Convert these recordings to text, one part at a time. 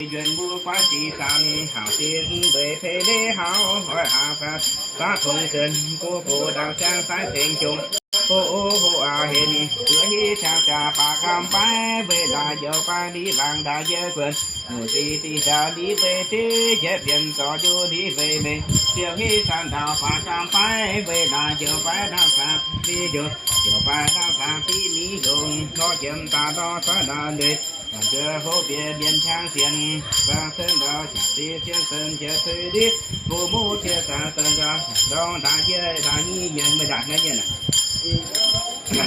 Njuonx mbuo guaiv sic zanc, hauc sin mbueix pei leiz hauv, oix haaix zanc zaav tongx zunc, go gox ndau siang saaiv ceng jong. Ho o ho aac henc, zuov hiv qangx jaax baac gamh baaix, weic laaix njoux baaix li laangz ndaaih njiec guonc, muoc zih zinh ndaauv li weic div, njiec bienx zorc njuov li weic mengh, siou hiv zanc ndaauv baac gamh baaix, weic laaix njoux baaix ndau zaangc div njongc, njoux baaix ndau zaangc div miv njongc, nor jiem daaih nor cuotv ndau ndueic, njuov hopv bieqc mienh qangx sienx, guangc sen ndau jaax div sienx sen jiex tuix div, fu muv cie zanc sen ndau, ndorm ndaaih njiec ndaaih nyiv yienh meih ndaaih nyiv yienh.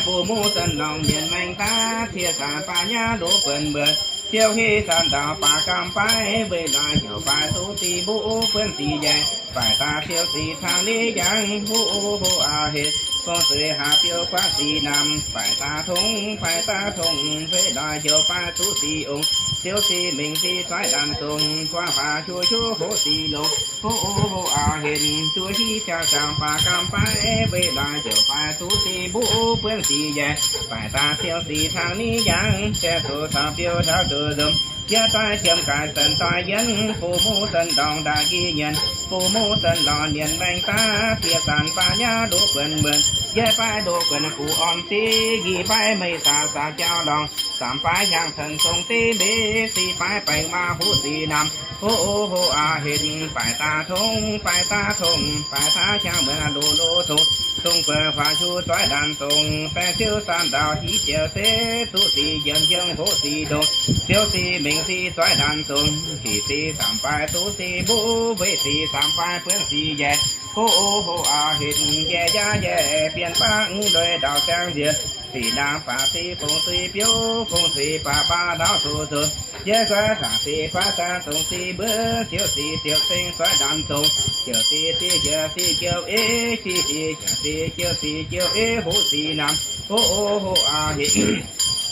Fu muv sen ndorm mienh maengx daav, cie zanc baac nyaav ndoqv buonc mbuonc, siou hiv zanc ndaauv baac gamh baaix, weic laaix njoux baaix duqv sic mbuv buonv sic njaih, baaic daaih siou sic cangx ni yangh, ho o ho aac henc, fong zuiz haac biouv guaav sic namx, baaic daaih tongx, baaic daaih tongx, weic laaix njoux baaix duqv sic ongx, siou sic mingh sic zoiv ndaamv zongc, guaav baac hiuv hiuv hoqc sic longx, ho o ho aac henc, zuov hiv qangx jaax baac gamh baaix, weic laaix njoux baaix duqv sic mbuv buonv sic njaih, baaic daaih siou sic cangx ni yangh, jai zuqc caux biouv taux zuqc nzomz, yie daaih qiemx gaax sen daaih yienv, fu muv sen ndorm ndaaih njiec nyienx, fu muv sen ndorm mienh maengx daav, cie zanc baac nyaav ndoqv guonc mbuonc, yietv baaix ndoqv guonc guv orn sic, nyic baaix meih saax saax jauv lorngh, saam baaix hiaangx cen zong div mbiv, sic baaix baengc maa huv sic namx, ho o ho aac henc, baaic daaih tongx, baaic daaih tongx, baaic daaih hiaangx muonc loz loz tongx, tongx gueix huaax hiuv zoiv ndaamv zongc, baengc ziouv saam ndaauv hiv jiex se, duqv sic njiemc hiuv hoqc sic ndongc, siou sic mingh sic zoiv ndaamv zongc, hic sic saam baaix duqv sic mbuv, weic sic saam baaix buonv sic njaih, ho o ho aac henc, njiec yaac njiec bienh baav mv ndueic ndau siang nziex, sic ndaangc baac sic fong sic biouv, fong sic baac baav ndaauv zuqc nzunc, yie guaav zaangc sic guaav zaangc zongc sic mbuov, ziouc sic ziouc ceng zoiv ndaamv zongc, ziouc sic sic ziouc sic jiouv ei, sic sic ziouc sic jiouv sic jiouv ei hoqc sic namx, ho o ho aac henc,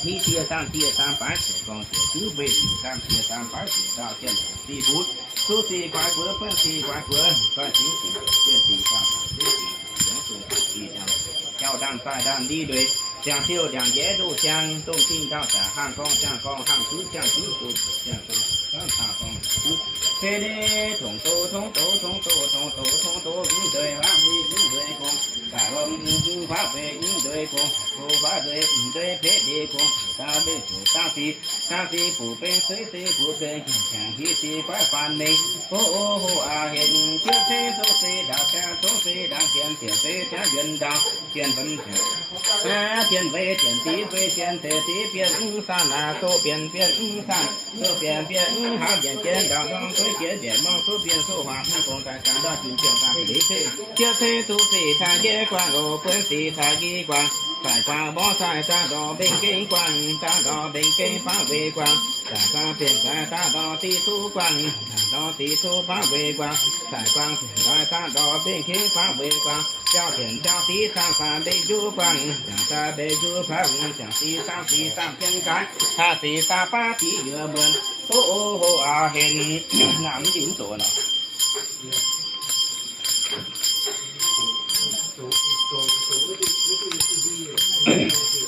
miv cie zaangc cie zaangc baav ziouc gorngv ziouc juv mbueiz sic zaangc cie zaangc baav ziouc ndau jien sic mbuov, duqv sic guaaix buoz buonv sic guaaix buoz, zoih sic sic jien sic zaangc sic sic ziouc zongc sic ndaangc, jauv ndaangc zaaih ndaangc li ndueic, ziangh siou ndiangx njiec ndoqv siang, dongh zinh ndau jaax hnangv gorngv ziangh gorngv hnangv zuqv ziangh zuqv dongh ziangh dongh hnangv hnangv gorngv zuqv, fei leiz tongx doz tongx doz tongx doz tongx doz tongx doz mv ndueic huaav huic mv ndueic gong, daaih lomh mv huaav huic mv ndueic gong, go huaav ndueic mv ndueic peix ndeic gong, daaih mbenc zuqc zaangc sic, zaangc sic buqc beng suiv sic buqc beng, jangx hiv sic baaix faanv mengh, ho o ho aac henc, jieqv ceix zongc sic ndaauv jangx zongc sic ndaangc jien jieqv ceix jangx yuonx ndaauv jien fun jieqv, jien weic jien div weic jien deix div bienh mv saanh naaic, doqc bienh bienh mv saanh, doqc bienh bienh mv haamv, yienh jien ndaauv ndorm suiv jien mbiaeqc morngh suiv bienh suiv huaang mv gong daaih ganh ndortv jun jien daaih leiz ceix, jieqv ceix duqv sic caaix jieqv guangc loz buonv sic caaix njiec guangc, zaaic guangc mborqv zaaic daaih ndorh mbengh gengh guangc, daaih ndorh mbengh gengh baav weic guangc, zaaic guangc bienh zaaic daaih ndorh dic duqv guangc, daaih ndorh dic duqv baav weic guangc, zaaic guangc bienh zaaic daaih ndorh mbengh gengh baav weic guangc, jauv bienh jauv dic zaangc zaangc mbengh njuov guangc, zaangc zaangc mbengh njuov baav hungh, zaangc sic zaangc sic zaangc bienh gaaix, haah sic zaangc baav dic yuoqc muonc, o o ho aac henc. Naaiv mv dingc mv doqc nor.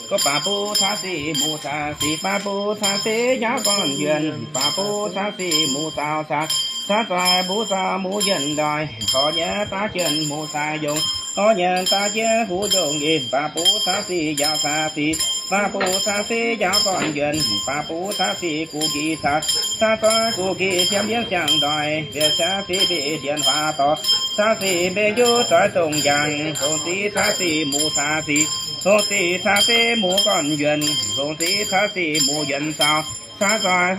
Gorngv baac butv caav sic muc caav sic, baac butv caav sic njaaux gorn-yuonc, baac butv caav sic muc zaaux caav, caav zoih mbuv zaaux muc yienh ndoih, gorx nyei daav jienh muc zaaux yongh, gorx nyei daav jiex huv yongh ih, baac butv caav sic njaaux caav sic, baac butv caav sic njaaux gorn-yuonc, baac butv caav sic guv nqi caav, caav zoih guv nqi siemv yienv siang ndoih, bieqc caav sic mbic ndienh huaax dorh, caav sic mbic njuv zoih dongh njang, hungh sic caav sic muc caav sic, hungh sic caav sic muc gorn-yuonc, hungh sic caav sic muc yuonc zaaux, caav zoih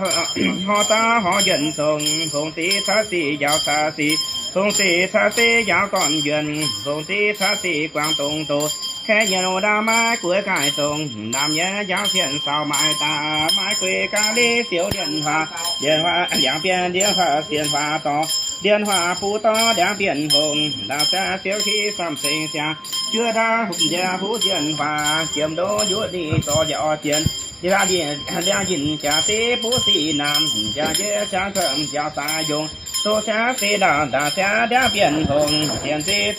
horv daav horv yuonc zongc, hungh sic caav sic njaaux caav sic, hungh sic caav sic njaaux gorn-yuonc, hungh sic caav sic guangc dongh doz, kaeqv nyei loz ndaauv maiv gueix gaaih dongh, naamh nyei njaaux zienh saaux maaiz daaih, maiv gueix gaax liuz siou ndienh huaax, ndienh huaax ndiangx bienh ndienh huaax sienh huaax dorh, ndienh huaax buv dorh ndiangx bienh hongh, ndaauv siav siou hiv samh ceng siang, juov ndaauv huv ndienh huv sienh huaax, jiem ndoqv njuov ni zorc njaaux jienh, liangx yinh jaax div buv sic naamh, jaax njiec jaax cuotv njaaux zaax yongh, doz siav sic ndaauv ndaauv siav ndiangx bienh hongh, sienh sic